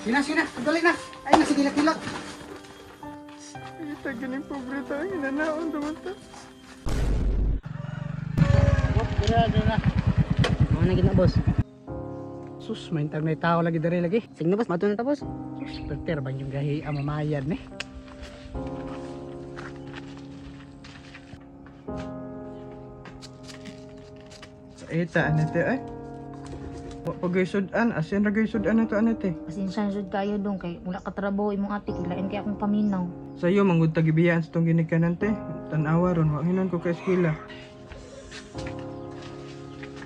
Sige na, sige na. Dali na. Ay na, sige kilak. Kita ganing pobre ta ang inanaon duman ta. Dira, dira. Mga na gina, boss. Sus, may intag na tao lagi diri lagi. Sige na, boss, mato na ta, boss. Sus, perter bang yung gahi ang mamayad ni. Sa eta ani te ay. Wa pa gay sudan, asin ra gay sudan ato ani te. Pasensya na jud kayo dong kay wala ka trabaho imong ate kay lain kay akong paminaw. Sayo manggod ta gibiyaan sa tong ginikanan te. Tan-awa ron wa hinon ko ka eskwela.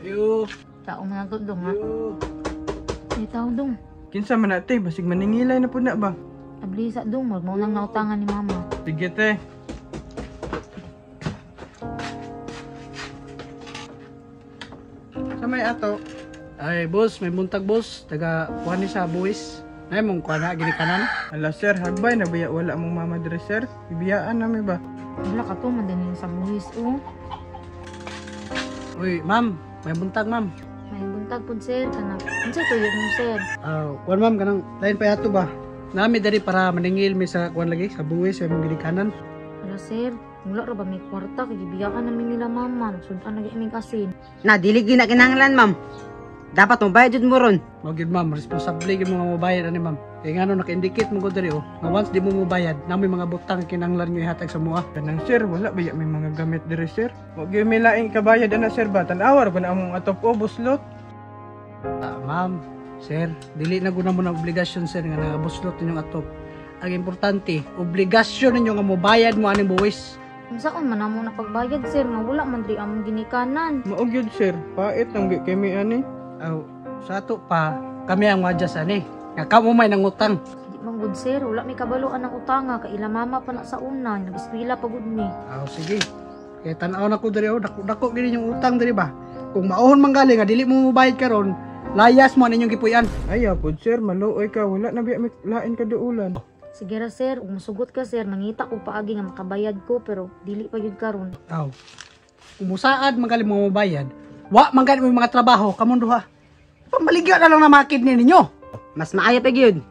Ayo. Tao man nato dong ha. Ayo. Ay tao dong. Kinsa man na te, basig maningilay na pud na ba? Tablisa dong, murag mao nang nautangan ni mama. Sige te. Sa may ato, Ay, boss, may buntag, boss. Taga kuha ni sa buwis. Nay mong kuha na ginikanan. Ala sir, hagbay na biya wala mong mama diri sir. Ibiyaan nami ba? Wala ka to man din sa buhis oh. Uy, ma'am, may buntag, ma'am. May buntag pud sir kana. Unsa tuyo mo sir? Ah, kuan ma'am kanang lain pa yato ba? Nami diri para maningil mi sa kuan lagi sa buwis sa imong ginikanan. Wala sir, wala ra ba may kwarta kay gibiyakan namin nila mama. Nagsudan na gyud mig asin. Na, dili gyud na kinahanglan, ma'am. Dapat mo bayad jud mo ron. Mao gyud ma'am, responsable gyud mo nga mobayad ani ma'am. Kay ngano naka-indicate mo ko diri oh, nga once di mo mobayad, nami mga butang kinahanglan nyo ihatag sa mua. Kanang sir, wala ba may mga gamit diri sir? Wa gyud may laing kabayad ana sir ba? Tan-awa ra ba na among atop o buslot? Ah, ma'am, sir, dili na guna mo na obligasyon sir nga nagabuslot ninyong atop. Ang importante, obligasyon ninyo nga mobayad mo aning buwis. Unsaon man namo na pagbayad sir nga wala man diri among ginikanan. Mao gyud sir, pait nang gyud kay mi ani. Aw, sa ato pa, kami ang wadjas ani. Nga kamo may nangutang. Di man gud sir, wala may kabaloan ang utanga kay ila mama pa na sa una, nag-eskwela pa gud ni. Aw, sige. Kaya tan-aw na ko diri oh, dako dako gini yung utang diri ba. Kung maohon man gali nga dili mo mobayad karon, layas mo ninyong gipuy-an. Ayaw pod sir, maluoy ka, wala na biya may lain kaduulan. Sige ra sir, ug musugot ka sir, mangita ko paagi nga makabayad ko pero dili pa gyud karon. Aw. Kung musaad man gali mo mobayad, wa man gali mo yung mga trabaho kamon duha. Pamaligya na lang na makid ni ninyo. Mas maayo pa gyud.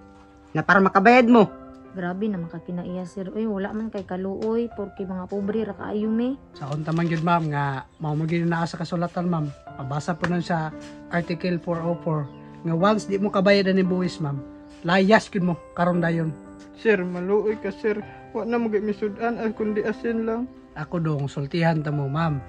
Na para makabayad mo. Grabe na makakinaiya sir. Uy, wala man kay kaluoy porque mga pobre ra kaayo mi. Sa unta man gyud ma'am nga mao man gyud naa sa kasulatan ma'am. Mabasa po nun sa Article 404 nga once di mo kabayad ani buwis ma'am, layas gyud mo karon dayon. Sir, maluoy ka sir. Wa na mo gyud mi sudan ah, kundi asin lang. Ako dong sultihan ta mo ma'am.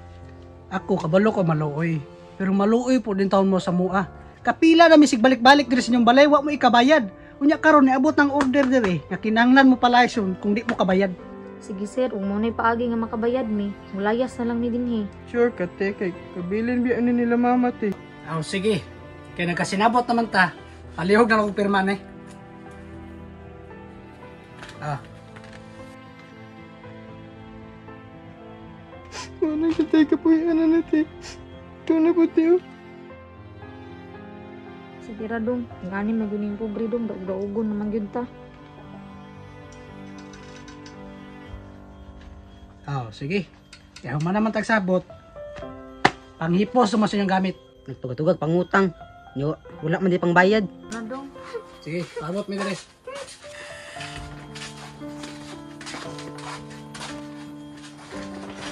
Ako kabalo ko maluoy. Pero maluoy po din taon mo sa mua. Kapila na misig balik-balik diri sa inyong balay wa mo ikabayad. Unya karon niabot ng order diri nga kinahanglan mo palayason kung di mo kabayad. Sige sir, ug mo paagi nga makabayad mi. Mulayas na lang mi dinhi. Sure ka te, kay kabilin biya ni nila mama te. Aw sige. Kay nagkasinabot naman ta. Palihog na lang kong pirma ni. Ah, Wala ka te, kapuy ana na te. Ikaw na po te oh. Sige ra dong, ngani man gyud ning pobre dong, daog-daogon naman gyud ta. aw sige. Kaya human naman tagsabot. Panghipos mo sa inyong gamit. Nagtugag-tugag pangutang. Nyo, wala man di pang bayad. Na dong. Sige, pabot mi diri.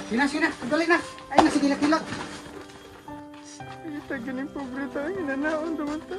Sige na, sige na. Dali na. Ay na, sige kilak. Kita ganing pobre ta ang inanaon duman ta.